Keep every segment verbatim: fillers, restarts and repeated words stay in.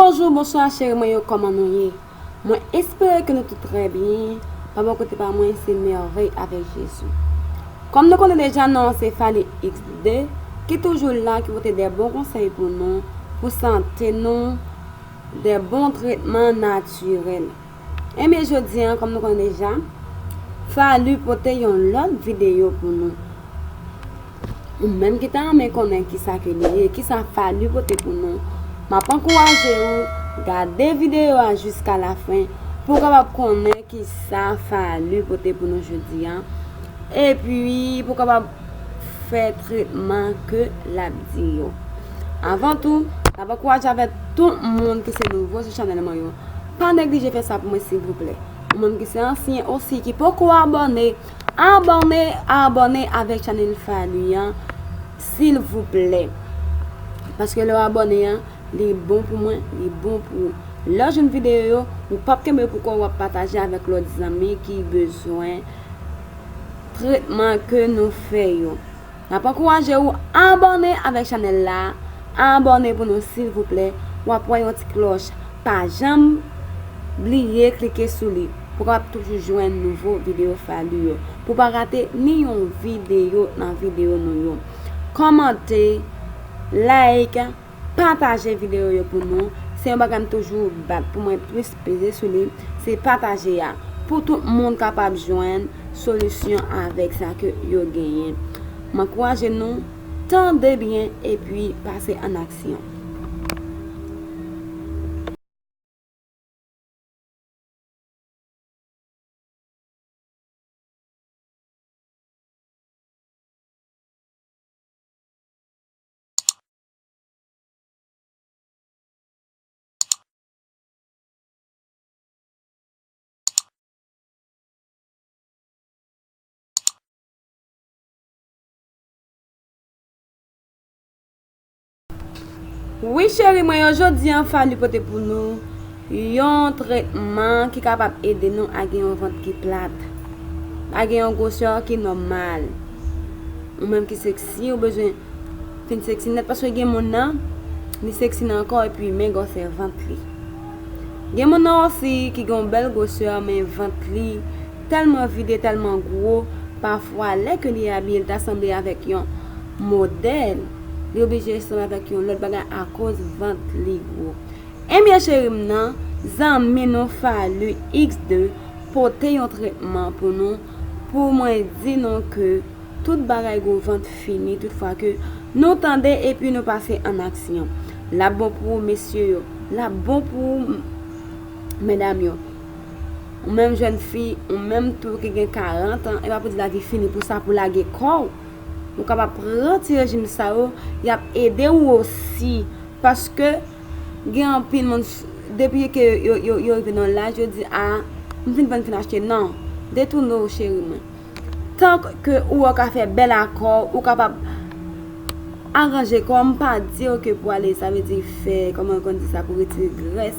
Bonjou, bonswa cheri mwen yo, kòman nou ye? Mwen espere ke nou tout trè byen. Pa bò kote pa mwen, se mèvèy avèk Jezi. Kòm nou konnen deja, non an se Fally X de, ki toujou la, ki pote de bon konsèy pou nou, pou sante nou, de bon tretman natirèl. Ebyen, jodi a, kòm nou konnen deja, Fally pote yon lòt videyo pou nou. Ou menm ki ta renmen konnen kisa ke li ye, kisa Fally pote pou nou, m ap ankouraje w gade videyo a jiska lafen pou w kapab konnen kisa Fally pote pou nou jodi a. Epi, pou w kapab fè tretman ke l ap di yo. Avan tou, m ap ankouraje avèk tout moun ki se nouvo sou chanèl mwen yo. Pa neglije fè sa pou mwen, silvouplè. Ou menm ki se ansyen osi, ki poko abòne, abòne, abòne avèk chanèl Fally an, silvouplè. Paske lè w abòne an, li bon pou mwen, li bon pou ou. Lè w jwenn videyo yo, ou p ap kenbe pou kò w, w ap pataje avèk lòt zanmi ki bezwen tretman ke nou fè yo. N ap ankouraje w abòne avèk chanèl la. Abòne pou nou, silvouplè. W ap wè yon ti klòch. Pa janm bliye klike sou li pou w kapab toujou jwenn nouvo videyo Fally yo. Pou w pa rate ni yon videyo nan videyo nou yo. Kòmante, like, pataje videyo yo pou nou. Se yon bagay m toujou bat pou mwen plis peze sou li, se pataje a, pou tout moun kapab jwenn solisyon avèk sa ke yo genyen. M ankouraje nou, tande byen epi pase an aksyon. Wi cheri mwen yo, jodi an Fally pote pou nou yon tretman ki kapab ede nou a gen yon vant ki plat, a gen yon gwosè ki nòmal. Ou menm ki seksi, ou bezwen fin seksi nèt, paske gen moun nan, li seksi nan kò epi men gwosè vant li. Gen moun nan osi ki gen yon bèl gwosè, men vant li tèlman vide, tèlman gwo, pafwa lè ke li abiye, li ta sanble avèk yon modèl, li oblije sanble avèk yon lòt bagay akoz vant li gwo. Ebyen cheri m nan, zanmi nou Fally X de pote yon tretman pou nou, pou mwen di nou ke tout bagay gwo vant fini, toutfwa ke nou tande epi nou pase an aksyon. L ap bon pou mesye yo, l ap bon pou medam yo. Ou menm jèn fi, ou menm tou ki gen karant an, e pa pou di lavi fini pou sa, pou lage kò w. Ou kapab pran ti rejim sa yo, y ap ede w osi. Paske gen anpil moun, depi ke yo, yo, yo rive nan laj, yo di, a, m fin vann, fin achte. Non, detounen w, cheri mwen. Tank ke ou wè w ka fè bèl akò, ou kapab aranje kò w, m pa di w ke pou ale, sa vle di fè, kòman yo konn di sa, pou retire grès,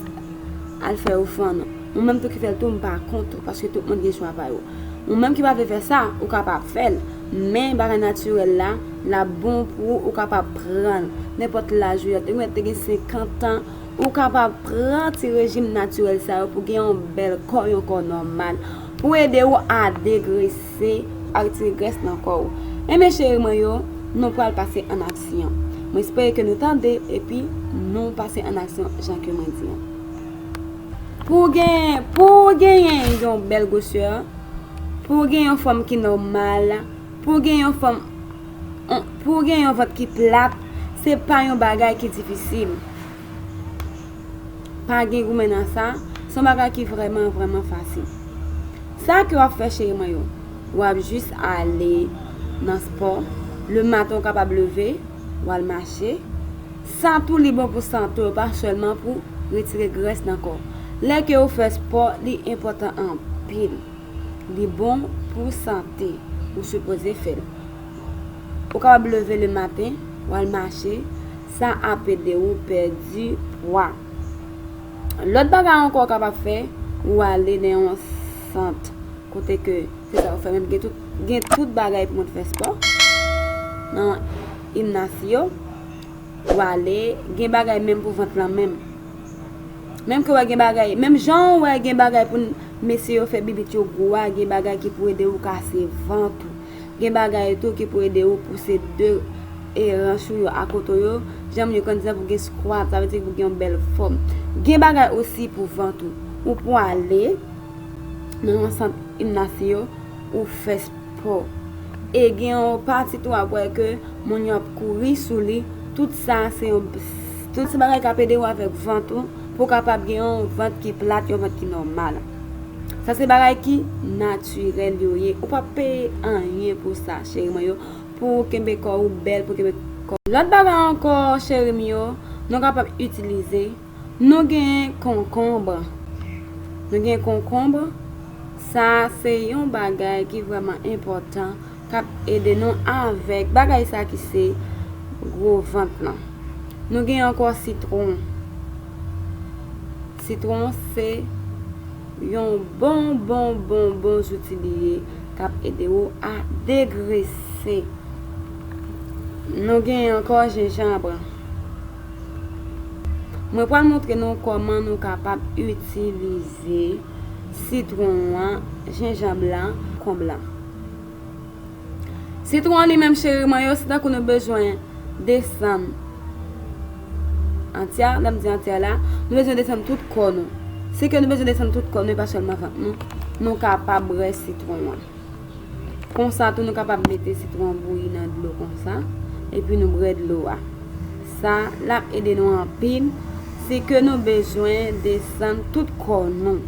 al fè ofrann. Ou menm tou ki fè l tou, m pa kont ou, paske tout moun gen chwa pa yo. Ou menm ki pa vle fè sa, ou kapab fè l. Men bagay natirèl la, l ap bon pou ou, ou kapab pran l. Nenpòt laj ou ye, ou mèt te gen senkant an, ou kapab pran ti rejim natirèl sa yo pou gen yon bèl kò, yon kò nòmal, pou ede w a degrese, a retire grès nan kò w. Enben, cheri mwen yo, nou pral pase an aksyon. Mwen espere ke nou tande, epi nou pase an aksyon jan ke mwen di an. Pou w gen, pou w genyen yon bèl gwosè, pou w gen yon fòm ki nòmal, pou w gen yon fòm, pou w gen yon vant ki plat, se pa yon bagay ki difisil. Pa gen goumen nan sa, se yon bagay ki vrèman, vrèman fasil. Sa ke w ap fè, cheri mwen yo, w ap jis ale nan spò. Lematen, w kapab leve, w al mache. Sa tou li bon pou sante w, pa sèlman pou retire grès nan kò. Lè ke w fè spò, li enpòtan anpil. Li bon pou sante. Ou sipoze fè l. Ou kapab leve lematen, w al mache, sa ap ede w pèdi pwa. Lòt bagay ankò w kapab fè, ou ale nan yon sant kote ke se sa ou fè menm, gen tout, gen tout bagay pou moun fè spò nan jimnaz yo. Ou ale, gen bagay menm pou vant lan menm. Menm ke w wè gen bagay, menm jan w wè gen bagay pou n, mesye yo fè bibit yo gwo a, gen bagay ki pou ede w kase vant ou. Gen bagay tou ki pou ede w pouse de e ranch ou yo akote yo. Jan moun yo konn di pou gen squat, sa vle di pou gen yon bèl fòm. Gen bagay osi pou vant ou. Ou pwale nan yon sant imnasyon, ou fè spò. E gen yon pati tou apre ke moun yo ap kouri sou li. Tout sa se yon, tout se bagay k ap ede w avèk vant ou, pou w kapab gen yon vant ki plat, yon vant ki nòmal. Sa se bagay ki natirèl yo ye. Ou p ap peye anyen pou sa, cheri mwen yo. Pou w kenbe kò ou bèl, pou w kenbe kò. Lòt bagay ankò, cheri m yo, nou kapab itilize, nou gen konkonb. Nou gen konkonb. Sa se yon bagay ki vrèman enpòtan, k ap ede nou avèk bagay sa ki se gwo vant lan. Nou gen ankò sitwon. Sitwon se yon bon, bon, bon, bon zouti li ye k ap ede w a degrese. Nou gen ankò jenjanm. Mwen pral montre nou kòman nou kapab itilize sitwon an, jenjanm lan, konkonb lan. Sitwon an li menm, cheri mwen yo, se tankou nou bezwen desann antyè, lè m di antyè la, nou bezwen desann tout kò nou. Si ke nou bezwen desann tout kò nou, e pa sèlman vant nou, nou kapab bwè sitwon an. Konsa tou, nou kapab mete sitwon bouyi nan dlo konsa, epi nou bwè dlo a. Sa, l ap ede nou anpil, si ke nou bezwen desann tout kò nou.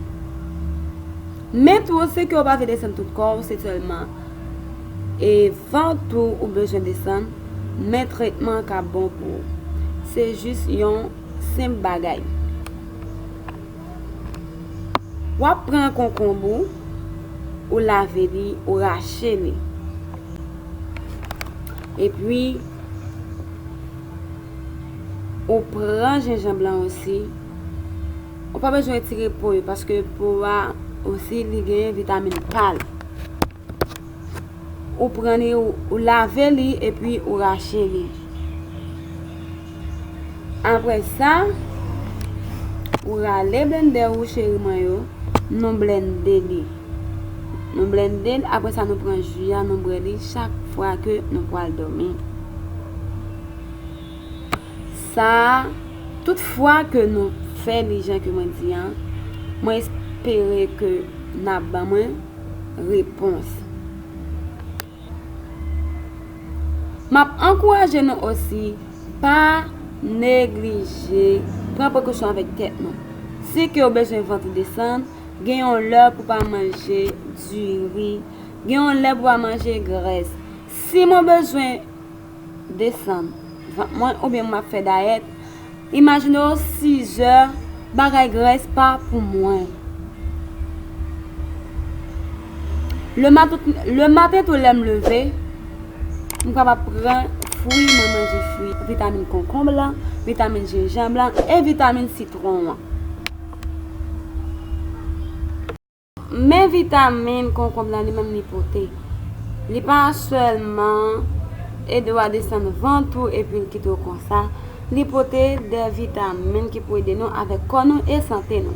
Men tou, si ke w pa vle desann tout kò w, se sèlman e vant ou ou bezwen desann, men tretman an ka bon pou ou. Se jis yon senp bagay. W ap pran konkonb ou, ou lave li, ou rache li. Epi, ou pran jenjanm lan osi. Ou pa bezwen retire po yo, paske po a osi, li gen vitamin pa l. Ou pran li, ou, ou lave li, epi ou rache li. Apre sa, ou rale blendè ou, cheri mwen yo, nou blende li. Nou blende l, apre sa, nou pran ji a, nou bwè li chak fwa ke nou pral dòmi. Sa, tout fwa ke nou fè li jan ke mwen di an, mwen espere ke n ap ban mwen repons. M ap ankouraje nou osi, pa neglije pran prekosyon avèk tèt nou. Si ke w bezwen vant ou desann, gen yon lè pou pa manje diri, gen yon lè pou pa manje grès. Si mwen bezwen desann vant mwen oubyen mwen ap fè dayèt, imajine w sizè bagay grès pa pou mwen. Lematen, lematen tou lè m leve, m kapab pran fwi, mwen manje fwi, vitamin konkonb lan, vitamin jenjanm lan e vitamin sitwon an. Men vitamin konkonb lan li menm li pote. Li pa sèlman ede w a desann vant ou epi l kite w konsa. Li pote de vitamin ki pou ede nou avèk kò nou e sante nou.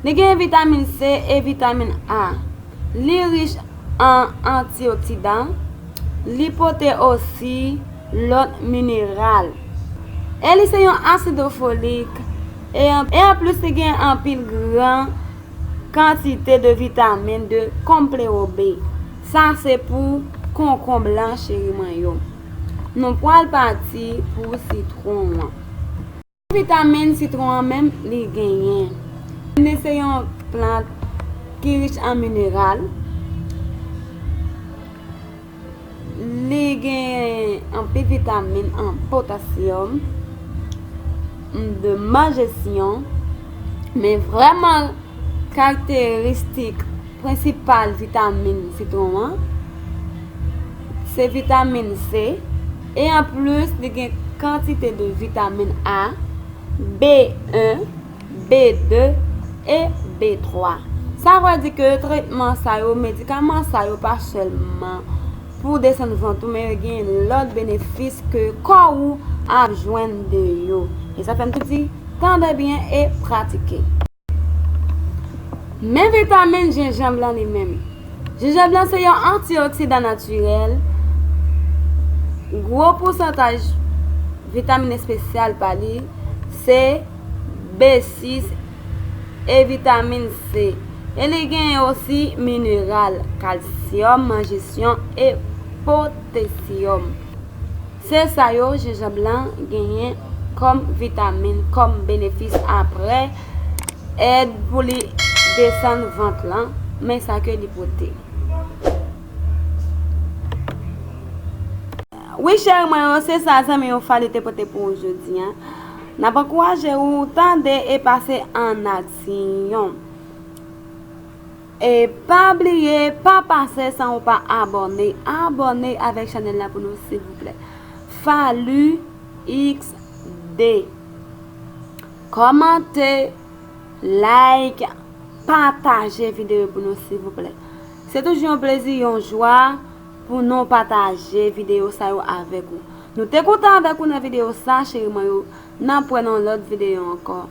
Li gen vitamin C e vitamin A. Li rich an antioksidan. Li pote osi lòt mineral. E li se yon asidofolik. E an, e anplis, li gen anpil gran kantite de vitamin de konplewo B. Sa se pou konkonb lan, cheri mwen yo. Nou pral pati pou sitwon an. Vitamin sitwon an menm, li genyen. Li se yon plant ki rich an mineral. Li gen anpil vitamin an potasyòm, de majesyon, men vrèman karakteristik prensipal vitamin sitwon an, se vitamin C, e anplis, li gen kantite de vitamin A, B en, B de e B twa. Sa vle di ke tretman sa yo, medikaman sa yo pa sèlman pou desann vant ou, men yo gen lòt benefis ke kò ou ap jwenn de yo. E sa fè m tou di, Tande byen e pratike. Men vitamin jenjanm lan li menm. Jenjanm lan se yon antioksidan natirèl. Gwo pousantaj vitamin espesyal pa li se B sis e vitamin C. E li genyen osi mineral, kalsyòm, majisyon e potasyòm. Se sa yo jenjanm lan genyen kòm vitamin, kòm benefis apre èd pou li desann vant lan, men sa ke li pote. Wi cheri mwen yo, se sa zanmi yo Fally te pote pou ou jodi a. N ap ankouraje ou tande e pase an aksyon. E pa bliye, pa pase san ou pa abòne. Abòne avèk chanèl la pou nou silvouplè. Fally X D. Kòmante, like, pataje videyo pou nou silvouplè. Se toujou yon plezi, yon jwa pou nou pataje videyo sa yo avèk ou. Nou te kontan avèk ou nan videyo sa, cheri mwen yo. N ap wè nan lòt videyo ankò.